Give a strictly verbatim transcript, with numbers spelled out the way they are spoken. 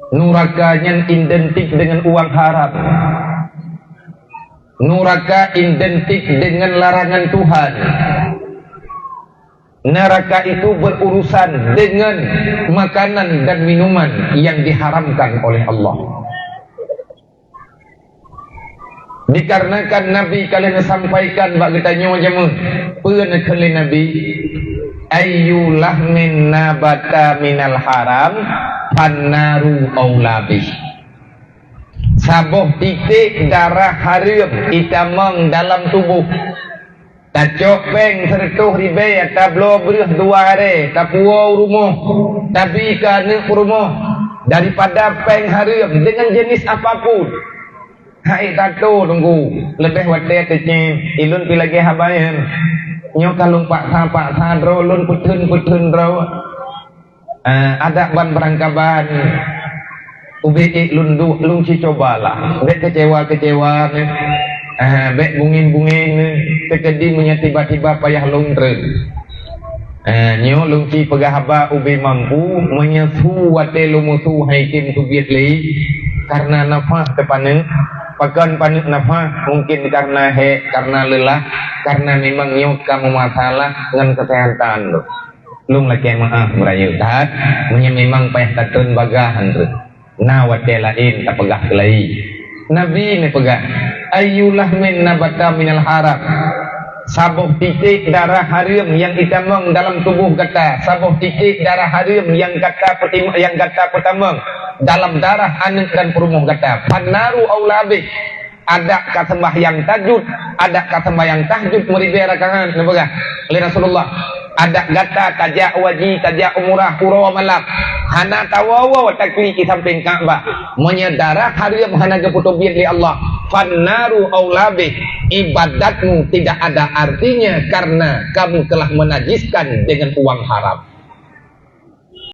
Nuraka nyan identik dengan uang haram. Nuraka identik dengan larangan Tuhan. Neraka itu berurusan dengan makanan dan minuman yang diharamkan oleh Allah. Dikarenakan Nabi ka lheueh sampaikan bak geutanyoe jameun, peue neukheun lé Nabi, "Ayyu lahmin nabata minal haram, fannaru aula bih." Saboh titék darah hareuem itamong dalam tuboh. Tacok péng sireutoh ribée, tabloe breueh dua arée, tapuwoe u rumoh, tabi keu aneuëk peurumoh, daripada péng hareuem deungon jeuneuh apapun. Hai tato teungku, leubeh watée teucém, ilôn pi lagée haba nyan. Nyoe ka lôn paksa-paksa droe, lôn peutheun-peutheun droe. Eh, adak ban beurangkaban, ubé ék lôn duek, lôn ci cobalah. Bék keucewa-keucewa nyoe. Eh, bék bungén-bungén nyoe. Teukeudi meunyoe tiba-tiba payah lôn treun. Eh, nyoe lôn ci peugah haba ubé mampu, meunyoe su watée lôn musu hai tem teubiet lé, karena nafah teupaneuk, pakon paneuk nafah, mungkin karena hék, karena leulah, karena memang nyoe ka meumasalah ngon keuseuhatan lôn. Lôn lakée meuáh meurayeuk that, meunyoe memang payah tateun bagah anreuk. Na watée laén tapeugah keulayi. Nabi neupeugah, "Ayyulahmin nabata minal haram." Saboh titék darah hareuem nyang itamong dalam tuboh gata, saboh titék darah hareuem nyang gata peutim-, nyang gata peutamong dalam darah aneuëk dan peurumoh gata, fannaru aula bih. Adak ka seumbahyang tahajud, adak ka seumbahyang tahajud meuribée rakaat, neupeugah lé Rasulullah, adak gata tajak haji, tajak umrah uroe malam, hana tawoe-woe takli di sampéng Ka'bah. Meunyoe darah hareuem hana geupeutobiet lé Allah, fannaru aula bih, ibadatmu tidak ada artinya karena kamu telah menajiskan dengan uang haram.